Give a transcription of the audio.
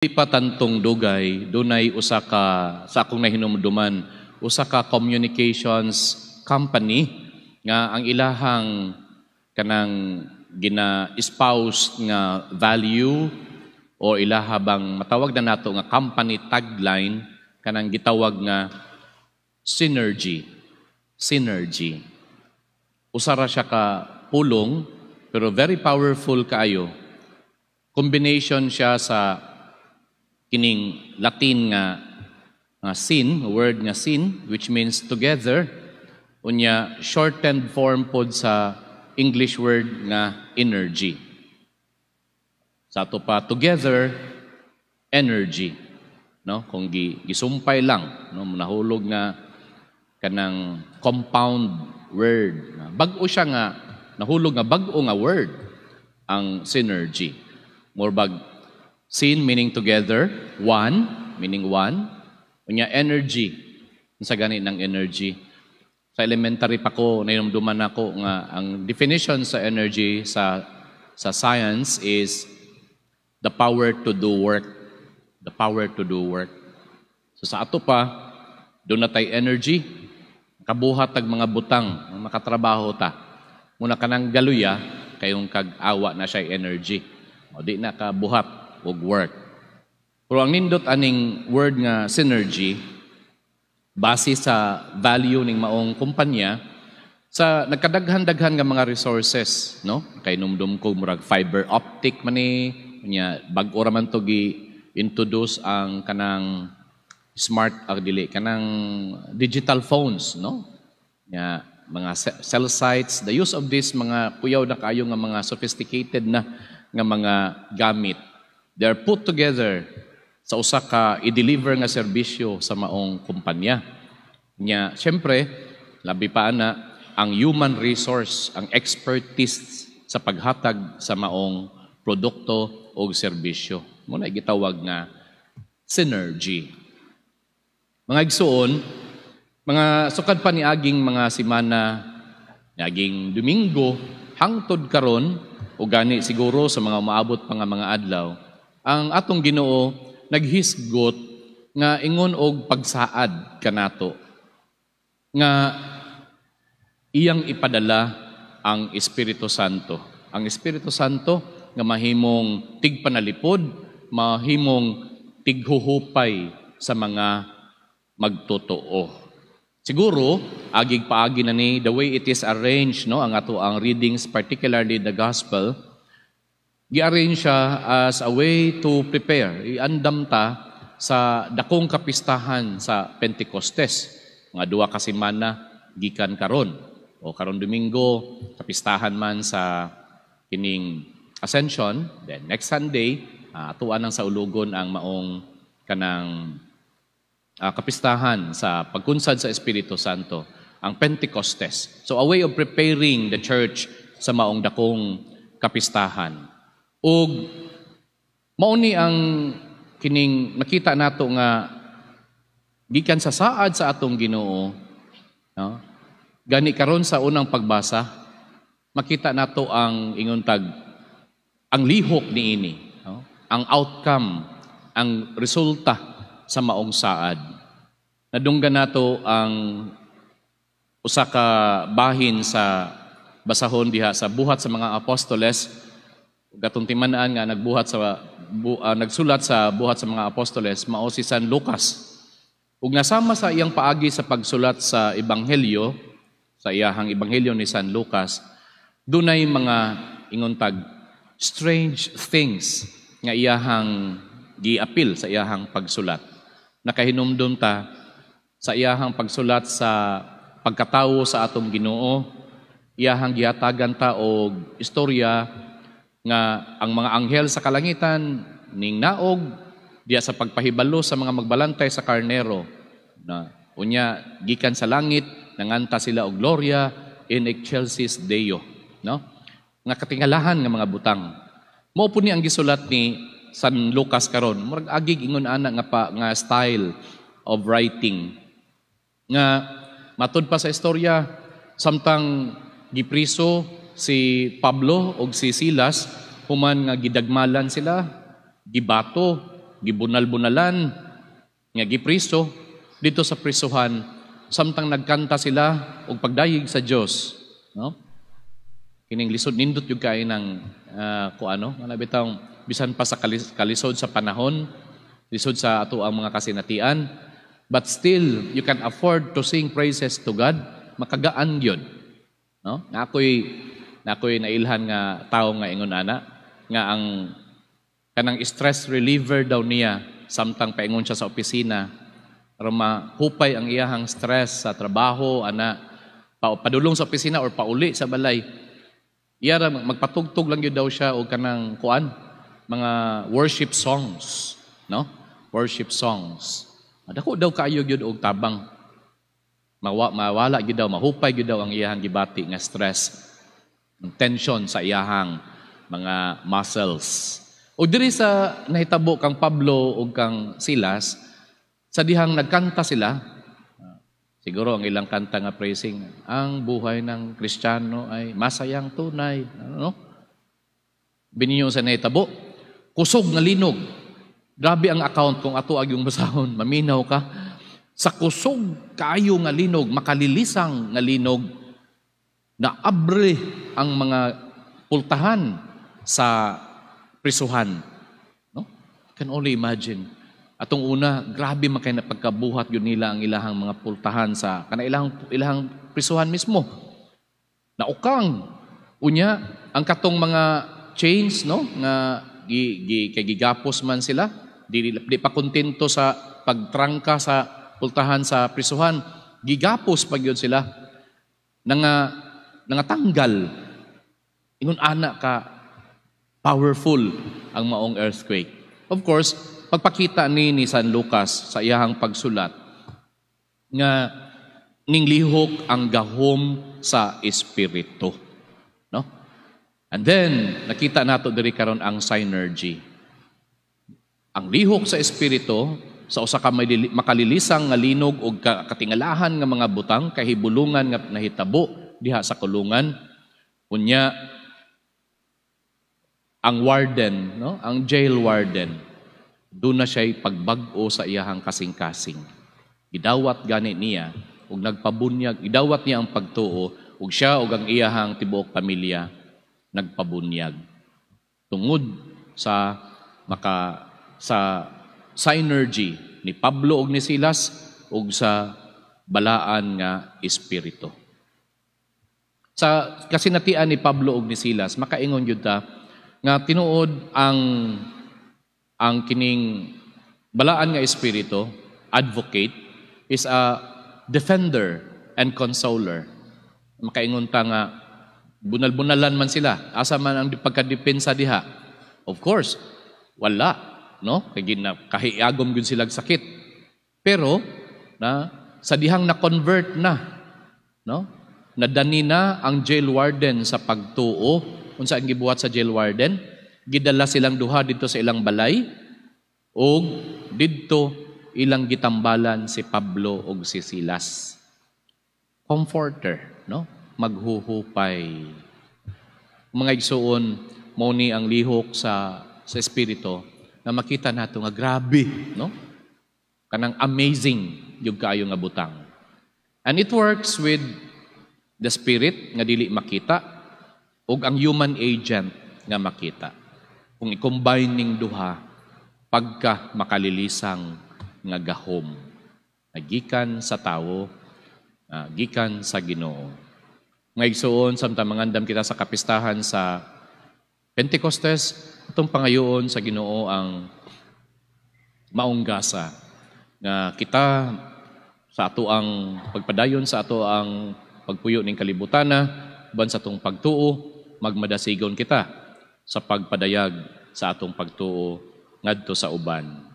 Di pa tantong dugay, dunay usa ka, sa akong nahinumduman, usa ka communications company nga ang ilahang kanang gina-espouse nga value o ilaha bang matawag na nato nga company tagline, kanang gitawag nga synergy. Synergy. Usa ra siya ka pulong pero very powerful kaayo. Combination siya sa kining Latin nga syn, word nga syn, which means together, unya shortened form pod sa English word nga energy. Sa ato pa, together energy, no? Kung gisumpay lang, no, nahulog nga kanang compound word. Bag-o siya nga nahulog nga bag-o nga word ang synergy. More bag syn meaning together, one meaning one, unya energy. Unsa gani ng energy? Sa elementary pa ko, nahinumduman nako nga ang definition sa energy sa science is the power to do work. The power to do work. So sa ato pa, duna tay energy, kabuhat tag mga butang, makatrabaho ta. Muna kanang galuya, kayong kag-awa na siya energy. O di na kabuhat og work. Pero ang nindot aning word nga synergy, base sa value ning maong kumpanya, sa nagkadaghan-daghan nga mga resources, no? Kay numdum ko murag fiber optic man ni, unya bag-o ra man to gi introduce ang kanang smart dili kanang digital phones, no? Nya mga cell sites, the use of this mga kuyaw na kaayo nga mga sophisticated na nga mga gamit. They are put together sa usa ka i-deliver nga serbisyo sa maong kumpanya. Nya, siyempre, labi pa ana ang human resource, ang expertise sa paghatag sa maong produkto o serbisyo. Mao na gitawag nga synergy. Mga igsuon, mga sukad pa ni aging mga simana, niaging Domingo, hangtod karon o gani siguro sa mga umaabot pa nga mga adlaw, ang atong Ginoo naghisgot nga ingon og pagsaad kanato nga iyang ipadala ang Espiritu Santo. Ang Espiritu Santo nga mahimong tigpanalipod, mahimong tighuhupay sa mga magtotoo. Siguro, agig paagi na ni the way it is arranged, no, ang ato ang readings, particularly the gospel, gi-arrange siya as a way to prepare, iandam ta sa dakong kapistahan sa Pentecostes. Mga 2 ka semana gikan karon. O karon Domingo, kapistahan man sa kining Ascension. Then next Sunday, atuan nang saulugon ang maong kanang kapistahan sa pagkunsad sa Espiritu Santo, ang Pentecostes. So a way of preparing the church sa maong dakong kapistahan. Ug mao ni ang kining makita nato nga gikan sa saad sa atong Ginoo, no? Gani karon sa unang pagbasa, makita nato ang ingon tag ang lihok niini, no? Ang outcome, ang resulta sa maong saad. Nadunggan nato ang usa ka bahin sa basahon diha sa Buhat sa mga Apostoles, gatong timan-an nga nagbuhat sa nagsulat sa Buhat sa mga Apostoles mao si San Lucas. Ug nasama sa iyang paagi sa pagsulat sa ebanghelyo, sa iyahang ebanghelyo ni San Lucas, dunay mga ingon tag strange things nga iyahang giapil sa iyahang pagsulat. Nakahinumdum ta sa iyahang pagsulat sa pagkatawo sa atong Ginoo, iyahang gihatagan ta og istorya nga ang mga anghel sa kalangitan ning naog diya sa pagpahibalo sa mga magbalantay sa karnero na unya gikan sa langit nanganta sila og "Gloria in excelsis Deo", no, nga katingalahan nga mga butang. Mao po ni ang gisulat ni San Lucas karon. Murag agig ingon ana nga pa nga style of writing nga matud pa sa istorya, samtang gipriso si Pablo og si Silas, human nga gidagmalan sila, gibato. gibunal-bunalan nga gipriso dito sa prisuhan samtang nagkanta sila og pagdayeg sa Dios, no? Kining lisod, nindot yung kay ng kuano ana bitang bisan pa sa kalisod sa panahon, lisod sa ato ang mga kasinatian, but still you can afford to sing praises to God, makagaan gyud, no? Na ako'y nailhan nga tawo nga ingon ana nga ang kanang stress reliever daw niya samtang paingon siya sa opisina aron mahupay ang iyahang stress sa trabaho ana, padulong sa opisina or pauli sa balay, iya ra magpatugtog lang gyud daw siya og kanang kuan, mga worship songs, no? Worship songs. Dako daw kaayo gyud og tabang. Mawala gyud daw, mahupay gyud daw ang iyahang gibati nga stress, ang tension sa iyahang mga muscles. O diri sa nahitabo kang Pablo ug kang Silas, sa dihang nagkanta sila, siguro ang ilang kanta nga praising, "Ang buhay ng Kristiyano ay masayang tunay." Ano? Binyo sa nahitabo, kusog nga linog. Grabe ang account kung ato ag yung basahon, maminaw ka. Sa kusog kaayo nga linog, makalilisang nga linog, naabre ang mga pultahan sa prisuhan. No? Can only imagine. Atong una, grabe man kay na pagkabuhat yun nila ang ilahang mga pultahan sa kana ilahang prisuhan mismo. Naukang unya ang katong mga chains, no, nga gi, gi kay gigapos man sila, di pa kontento sa pagtrangka sa pultahan sa prisuhan, gigapos pa gyud sila, nangatanggal. Ingon ana ka powerful ang maong earthquake. Of course, pagpakita ni San Lucas sa iyahang pagsulat nga ninglihok ang gahom sa espiritu, no? And then nakita nato diri karon ang synergy. Ang lihok sa espiritu sa usa ka makalilisang nga linog og katingalahan nga mga butang, kahibulungan nga nahitabo diha sa kulungan. Unya ang warden, no, ang jail warden, doon na siya'y pagbag-o sa iyahang kasing-kasing. Gidawat gani niya ug nagpabunyag, idawat niya ang pagtuo ug siya ug ang iyahang tibuok pamilya nagpabunyag. Tungod sa maka sa synergy ni Pablo ug ni Silas ug sa balaan nga espiritu. Sa kasinatian ni Pablo ug ni Silas, makaingon gyud ta nga tinuod ang kining balaan nga espiritu, advocate, is a defender and consoler. Makaingon ta nga bunal-bunalan man sila. Asa man ang pagkadepensa diha? Of course, wala, no? Kay gina kahiagom gyud sila sakit. Pero na sa dihang na-convert na, no? Nadani na ang jail warden sa pagtuo. Unsa ang gibuhat sa jail warden? Gidala silang duha dito sa ilang balay ug didto ilang gitambalan si Pablo ug si Silas. Comforter, no? Maghuhupay. Mga igsuon, mao ni ang lihok sa espiritu na makita nato nga grabe, no? Kanang amazing yung kaayo nga butang. And it works with the spirit nga dili makita ug ang human agent nga makita. Kung i-combine ning duha, pagka makalilisang nga gahom na gikan sa tawo, gikan sa Ginoo. Nga igsuon, samtang mangandam kita sa kapistahan sa Pentecostes, atong pangayoon sa Ginoo ang maong gasa nga kita sa ato ang pagpadayon sa ato ang pagpuyo ning kalibutana ban sa atong pagtuo, magmadasigon kita sa pagpadayag sa atong pagtuo ngadto sa uban.